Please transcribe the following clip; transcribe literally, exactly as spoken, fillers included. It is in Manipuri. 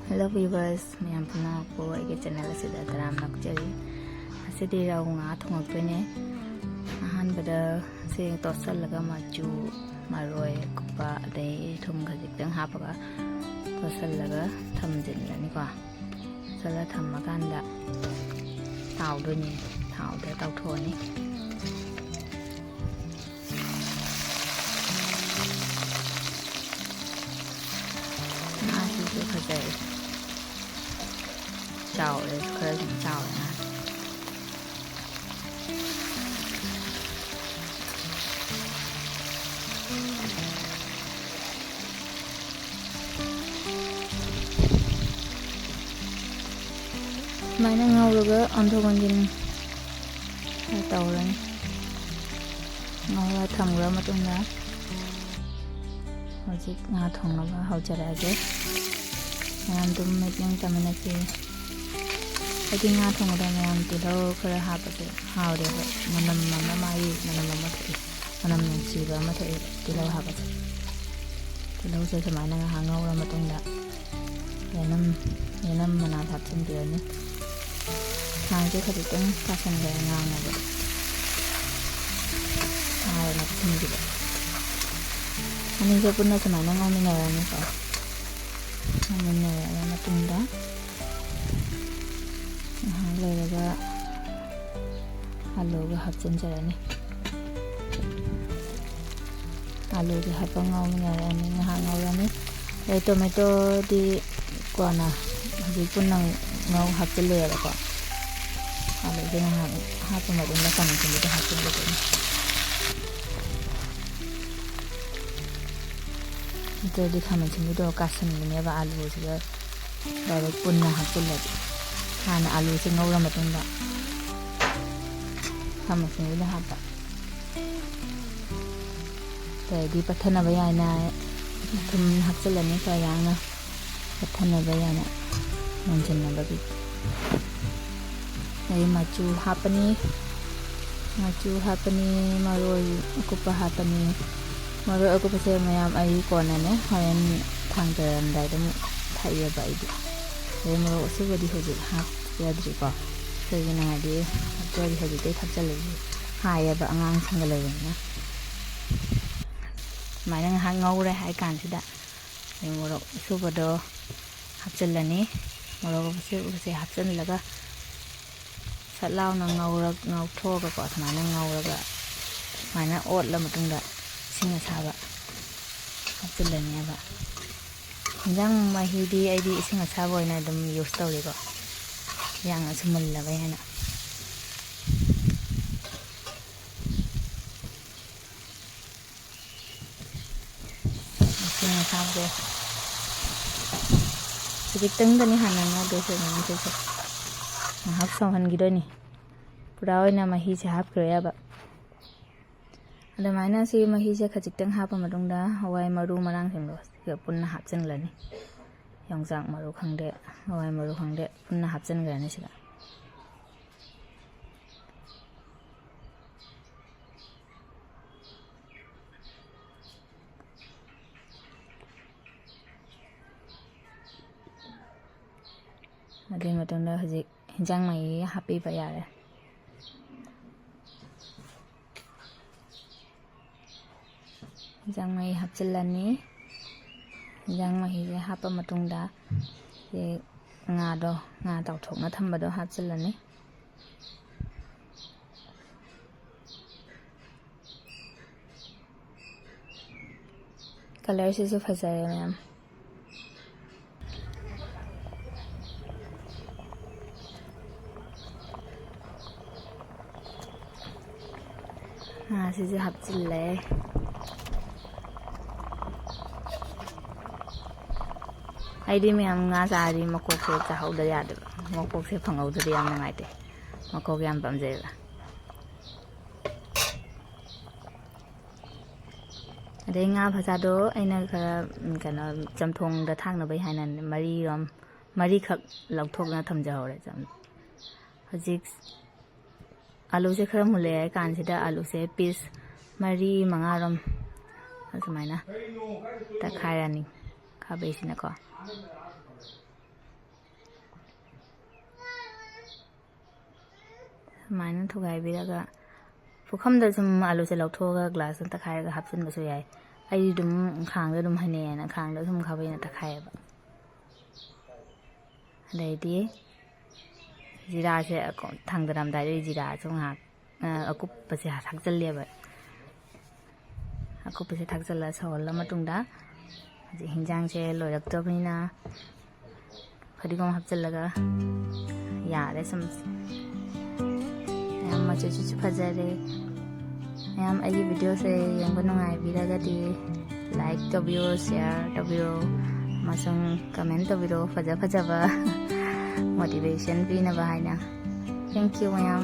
Hello viewers, ꯃꯌꯥꯝ ꯄꯨꯝꯅꯃꯛꯄꯨ ꯑꯩꯒꯤ channel ꯑꯁꯤꯗ ꯇꯔꯥꯝꯅ ꯑꯣꯛꯆꯔꯤ꯫ ꯉꯁꯤꯗꯤ ꯔꯧ ꯉꯥ ꯊꯣꯡꯉꯛꯇꯣꯏꯅꯦ꯫ ꯑꯍꯥꯟꯕꯗ ꯁꯤ ꯇꯣꯠꯁꯜꯂꯒ ꯃꯆꯨ, ꯃꯔꯣꯏ ꯑꯀꯨꯞꯄ, ꯑꯗꯩ ꯊꯨꯝ ꯈꯖꯤꯛꯇꯪ ꯍꯥꯞꯄꯒ ꯇꯣꯠꯁꯜꯂꯒ ꯊꯝꯖꯤꯜꯂꯅꯤꯀꯣ꯫ ꯇꯣꯠꯁꯜꯂ ꯊꯝꯃꯀꯥꯟꯗ ꯇꯥꯎꯗꯣꯏꯅꯦ꯫ ꯊꯥꯎꯗ ꯇꯥꯎꯊꯣꯛꯑꯅꯤ꯫ ꯉꯥꯁꯤꯁꯨ ꯐꯖꯩ꯫ ꯆꯥꯎꯔꯦ, ꯈꯔ ꯑꯗꯨꯝ ꯆꯥꯎꯔꯦ ꯉꯥꯁꯦ꯫ ꯁꯨꯃꯥꯏꯅ ꯉꯧꯔꯒ ꯑꯣꯟꯊꯣꯛ ꯑꯣꯟꯁꯤꯟ ꯈꯔ ꯇꯧꯔꯅꯤ꯫ ꯉꯧꯔ ꯊꯝꯈ꯭ꯔ ꯃꯇꯨꯡꯗ ꯍꯧꯖꯤꯛ ꯉꯥ ꯊꯣꯡꯅꯕ ꯍꯧꯖꯔꯛꯑꯒꯦ꯫ ꯃꯌꯥꯝ ꯑꯗꯨꯝ ꯃꯤꯠꯌꯦꯡ ꯇꯝꯃꯤꯟꯅꯁꯤ꯫ ꯑꯩꯗꯤ ꯉꯥ ꯊꯣꯡꯕꯗ ꯃꯌꯥꯝ ꯇꯤꯜꯍꯧ ꯈꯔ ꯍꯥꯞꯄꯁꯦ ꯍꯥꯎꯔꯦꯕ꯫ ꯃꯅꯝ ꯑꯃ, ꯃꯥꯒꯤ ꯃꯅꯝ ꯑꯃ ꯊꯣꯛꯏ, ꯃꯅꯝ ꯅꯨꯡꯁꯤꯕ ꯑꯃ ꯊꯣꯛꯏ ꯇꯤꯜꯍꯧ ꯍꯥꯞꯄꯁꯦ꯫ ꯇꯤꯜꯍꯧꯁꯦ ꯁꯨꯃꯥꯏꯅ ꯉꯥꯏꯍꯥꯛ ꯉꯧꯔ ꯃꯇꯨꯡꯗ ꯌꯦꯅꯝ, ꯌꯦꯅꯝ ꯃꯅꯥ ꯍꯥꯞꯆꯤꯟꯕꯤꯔꯅꯤ꯫ ꯈꯥꯡꯁꯦ ꯈꯖꯤꯛꯇꯪ ꯀꯥꯁꯟꯈ꯭ꯔꯦ ꯉꯥꯡꯉꯒ꯫ ꯉꯥꯏꯔ ꯃꯊꯨꯝꯒꯤꯗ ꯑꯅꯤꯁꯦ ꯄꯨꯟꯅ ꯁꯨꯃꯥꯏꯅ ꯉꯧꯃꯤꯟꯅꯔꯅꯤꯀꯣ꯫ ꯉꯧꯃꯤꯟꯅꯔꯕ ꯃꯇꯨꯡꯗ ꯉꯥꯏꯍꯥꯛ ꯂꯩꯔꯒ ꯑꯂꯨꯒ ꯍꯥꯞꯆꯤꯟꯖꯔꯅꯤ꯫ ꯑꯂꯨꯁꯦ ꯍꯥꯞꯄ ꯉꯧꯃꯤꯟꯅꯔꯅꯤ, ꯉꯥꯏꯍꯥꯛ ꯉꯧꯔꯅꯤ꯫ ꯑꯗꯩ ꯇꯣꯃꯦꯇꯣꯗꯤ ꯀꯣꯟꯅ ꯍꯧꯖꯤꯛ ꯄꯨꯟꯅ ꯉꯧ ꯍꯥꯞꯆꯤꯜꯂꯦꯕꯀꯣ꯫ ꯑꯂꯨꯁꯦ ꯉꯥꯏꯍꯥꯛ ꯍꯥꯞꯄ ꯃꯇꯨꯡꯗ ꯈꯥꯃꯦꯟ ꯑꯁꯤꯟꯕꯤꯗꯣ ꯍꯥꯞꯆꯤꯟꯒꯗꯣꯏꯅꯤ꯫ ꯅꯠꯇ꯭ꯔꯗꯤ ꯈꯥꯃꯦꯟ ꯑꯁꯤꯟꯕꯤꯗꯣ ꯀꯥꯁꯟꯕꯅꯦꯕ ꯑꯂꯨꯁꯤꯒ direct ꯄꯨꯟꯅ ꯍꯥꯞꯆꯤꯜꯂꯗꯤ꯫ ꯍꯥꯟꯅ ꯑꯂꯨꯁꯦ ꯉꯧꯔ ꯃꯇꯨꯡꯗ ꯈꯥꯃꯦꯟ ꯑꯁꯤꯟꯕꯤꯗꯣ ꯍꯥꯞꯄ꯫ ꯑꯗꯩꯗꯤ ꯄꯠꯊꯅꯕ ꯌꯥꯏꯅ ꯊꯨꯝ ꯍꯥꯞꯆꯤꯜꯂꯅꯤ ꯈꯔ ꯌꯥꯡꯅ꯫ ꯄꯠꯊꯅꯕ ꯌꯥꯏꯅ ꯃꯨꯟꯁꯤꯟꯅꯕꯒꯤ꯫ ꯑꯗꯩ ꯃꯆꯨ ꯍꯥꯞꯄꯅꯤ, ꯃꯆꯨ ꯍꯥꯞꯄꯅꯤ, ꯃꯔꯣꯏ ꯑꯀꯨꯞꯄ ꯍꯥꯞꯄꯅꯤ꯫ ꯃꯔꯣꯏ ꯑꯀꯨꯞꯄꯁꯦ ꯃꯌꯥꯝ ꯑꯩ ꯀꯣꯟꯅꯅꯦ, ꯍꯣꯔꯦꯟ ꯊꯥꯡꯗꯔꯝꯗꯥꯏꯗ ꯑꯃꯨꯛ ꯊꯛꯑꯦꯕ ꯑꯩꯗꯤ꯫ ꯑꯗꯩ ꯃꯣꯔꯣꯛ ꯑꯁꯨꯕꯗꯤ ꯍꯧꯖꯤꯛ ꯍꯥꯞꯆꯗ꯭ꯔꯤꯀꯣ, ꯀꯩꯒꯤꯅꯣ ꯍꯥꯏꯗꯤ ꯍꯥꯞꯆꯔꯗꯤ ꯍꯧꯖꯤꯛꯇꯩ ꯊꯥꯛꯆꯜꯂꯗꯤ ꯍꯥꯏꯌꯦꯕ ꯑꯉꯥꯡꯁꯤꯡꯒ ꯂꯩꯕꯅꯤꯅ꯫ ꯁꯨꯃꯥꯏꯅ ꯉꯥꯏꯍꯥꯛ ꯉꯧꯔꯦ ꯍꯥꯏ ꯀꯥꯟꯁꯤꯗ ꯑꯗꯩ ꯃꯣꯔꯣꯛ ꯑꯁꯨꯕꯗꯣ ꯍꯥꯞꯆꯤꯜꯂꯅꯤ꯫ ꯃꯣꯔꯣꯛ ꯑꯁꯨꯕꯁꯦ ꯍꯥꯞꯆꯤꯜꯂꯒ ꯁꯠ ꯂꯥꯎꯅ ꯉꯧꯔ-, ꯉꯧꯊꯣꯛꯑꯒꯀꯣ, ꯁꯨꯃꯥꯏꯅ ꯉꯧꯔꯒ ꯁꯨꯃꯥꯏꯅ ꯑꯣꯠꯂ ꯃꯇꯨꯡꯗ ꯏꯁꯤꯡ ꯑꯁꯥꯕ ꯍꯥꯞꯆꯤꯜꯂꯅꯦꯕ꯫ ꯏꯟꯖꯥꯡ ꯃꯍꯤꯗꯤ ꯑꯩꯗꯤ ꯏꯁꯤꯡ ꯑꯁꯥꯕ ꯑꯣꯏꯅ ꯑꯗꯨꯝ ꯌꯨꯁ ꯇꯧꯔꯦꯀꯣ, ꯌꯥꯝꯅꯁꯨ ꯃꯨꯜꯂꯕ ꯍꯥꯏꯅ꯫ ꯏꯁꯤꯡ ꯑꯁꯥꯕꯁꯦ ꯈꯖꯤꯛꯇꯪꯗꯅꯤ ꯍꯥꯟꯅ ꯉꯧꯗꯣꯏꯁꯦ, ꯉꯧꯗꯣꯏꯁꯦ꯫ ꯉꯥꯏꯍꯥꯛ ꯁꯧꯍꯟꯈꯤꯗꯣꯏꯅꯤ꯫ ꯄꯨꯔꯥ ꯑꯣꯏꯅ ꯃꯍꯤꯁꯦ ꯍꯥꯞꯈ꯭ꯔꯣꯏ ꯌꯥꯕ꯫ ꯑꯗꯨꯃꯥꯏꯅ ꯁꯤ ꯃꯍꯤꯁꯦ ꯈꯖꯤꯛꯇꯪ ꯍꯥꯞꯄ ꯃꯇꯨꯡꯗ ꯍꯋꯥꯏ ꯃꯔꯨ ꯃꯔꯥꯡꯁꯤꯡꯗꯣ ꯁꯤꯒ ꯄꯨꯟꯅ ꯍꯥꯞꯆꯤꯟꯈ꯭ꯔꯅꯤ꯫ ꯌꯣꯡꯆꯥꯛ ꯃꯔꯨ ꯈꯪꯗꯦ, ꯍꯋꯥꯏ ꯃꯔꯨ ꯈꯪꯗꯦ, ꯄꯨꯟꯅ ꯍꯥꯞꯆꯤꯟꯈ꯭ꯔꯅꯤ ꯁꯤꯗ꯫ ꯑꯗꯨꯒꯤ ꯃꯇꯨꯡꯗ ꯍꯧꯖꯤꯛ ꯍꯤꯟꯖꯥꯡ ꯃꯍꯤ ꯍꯥꯞꯄꯤꯕ ꯌꯥꯔꯦ꯫ ꯍꯤꯟꯖꯥꯡ ꯃꯍꯤ ꯍꯥꯞꯆꯤꯜꯂꯅꯤ꯫ ꯍꯤꯟꯖꯥꯡ ꯃꯍꯤꯁꯦ ꯍꯥꯞꯄ ꯃꯇꯨꯡꯗ ꯁꯤ ꯉꯥꯗꯣ, ꯉꯥ ꯇꯥꯎꯊꯣꯛꯅ ꯊꯝꯕꯗꯣ ꯍꯥꯞꯆꯤꯜꯂꯅꯤ꯫ ꯀꯂꯔꯁꯤꯁꯨ ꯐꯖꯔꯦ ꯃꯌꯥꯝ꯫ ꯉꯥꯁꯤꯁꯨ ꯍꯥꯞꯆꯤꯜꯂꯦ꯫ ꯑꯩꯗꯤ ꯃꯌꯥꯝ ꯉꯥ ꯆꯥꯔꯗꯤ ꯃꯀꯣꯛꯁꯦ ꯆꯥꯍꯧꯗ ꯌꯥꯗꯦꯕ꯫ ꯃꯀꯣꯛꯁꯦ ꯐꯪꯍꯧꯗ꯭ꯔꯗꯤ ꯌꯥꯝ ꯅꯨꯡꯉꯥꯏꯇꯦ꯫ ꯃꯀꯣꯛ ꯌꯥꯝ ꯄꯥꯝꯖꯩꯕ꯫ ꯑꯗꯩ ꯉꯥ ꯐꯖꯥꯗꯣ ꯑꯩꯅ ꯈꯔ, ꯎꯝ, ꯀꯩꯅꯣ, ꯆꯝꯊꯣꯡꯗ ꯊꯥꯛꯅꯕꯩ ꯍꯥꯏꯅ ꯃꯔꯤꯔꯣꯝ, ꯃꯔꯤꯈꯛ ꯂꯧꯊꯣꯛꯅ ꯊꯝꯖꯍꯧꯔꯦ꯫ ꯆꯝ-, ꯍꯧꯖꯤꯛ ꯑꯂꯨꯁꯦ ꯈꯔ ꯃꯨꯜꯂꯦ ꯍꯥꯏ ꯀꯥꯟꯁꯤꯗ ꯑꯂꯨꯁꯦ ꯄꯤꯁ ꯃꯔꯤ ꯃꯉꯥꯔꯣꯝ ꯑꯁꯨꯃꯥꯏꯅ ꯇꯛꯈꯥꯏꯔꯅꯤ, ꯈꯥꯕꯩꯁꯤꯅꯀꯣ꯫ ꯁꯨꯃꯥꯏꯅ ꯊꯨꯒꯥꯏꯕꯤꯔꯒ ꯄꯨꯈꯝꯗ ꯁꯨꯝ ꯑꯂꯨꯁꯦ ꯂꯧꯊꯣꯛꯑꯒ ꯒ꯭ꯂꯥꯁꯇ ꯇꯛꯈꯥꯏꯔꯒ ꯍꯥꯞꯆꯤꯟꯕꯁꯨ ꯌꯥꯏ꯫ ꯑꯩ ꯑꯗꯨꯝ ꯈꯥꯡꯗ ꯑꯗꯨꯝ ꯍꯩꯅꯩꯌꯦꯅ ꯈꯥꯡꯗ ꯁꯨꯝ ꯈꯥꯕꯩꯅ ꯇꯛꯈꯥꯏꯌꯦꯕ꯫ ꯑꯗꯩꯗꯤ ꯖꯤꯔꯥꯁꯦ ꯊꯥꯡꯗꯔꯝꯗꯥꯏꯗ ꯖꯤꯔꯥꯁꯨ ꯉꯥꯏꯍꯥꯛ, ꯑ, ꯑꯀꯨꯞꯄꯁꯦ ꯊꯥꯛꯆꯜꯂꯦꯕ꯫ ꯑꯀꯨꯞꯄꯁꯦ ꯊꯥꯛꯆꯜꯂ ꯁꯧꯍꯜꯂ ꯃꯇꯨꯡꯗ ꯍꯧꯖꯤꯛ ꯍꯤꯟꯖꯥꯡꯁꯦ ꯂꯣꯏꯔꯛꯇꯕꯅꯤꯅ ꯐꯗꯤꯒꯣꯝ ꯍꯥꯞꯆꯤꯜꯂꯒ ꯌꯥꯔꯦ ꯁꯨꯝ꯫ ꯃꯌꯥꯝ ꯃꯆꯨꯁꯤꯁꯨ ꯐꯖꯔꯦ꯫ ꯃꯌꯥꯝ ꯑꯩꯒꯤ ꯚꯤꯗꯤꯑꯣꯁꯦ ꯌꯦꯡꯕ ꯅꯨꯡꯉꯥꯏꯕꯤꯔꯒꯗꯤ like ꯇꯧꯕꯤꯌꯣ, share ꯇꯧꯕꯤꯌꯣ, ꯑꯃꯁꯨꯡ comment ꯇꯧꯕꯤꯔꯣ, ꯐꯖ ꯐꯖꯕ motivation ꯄꯤꯅꯕ ꯍꯥꯏꯅ꯫ Thank you ꯃꯌꯥꯝ꯫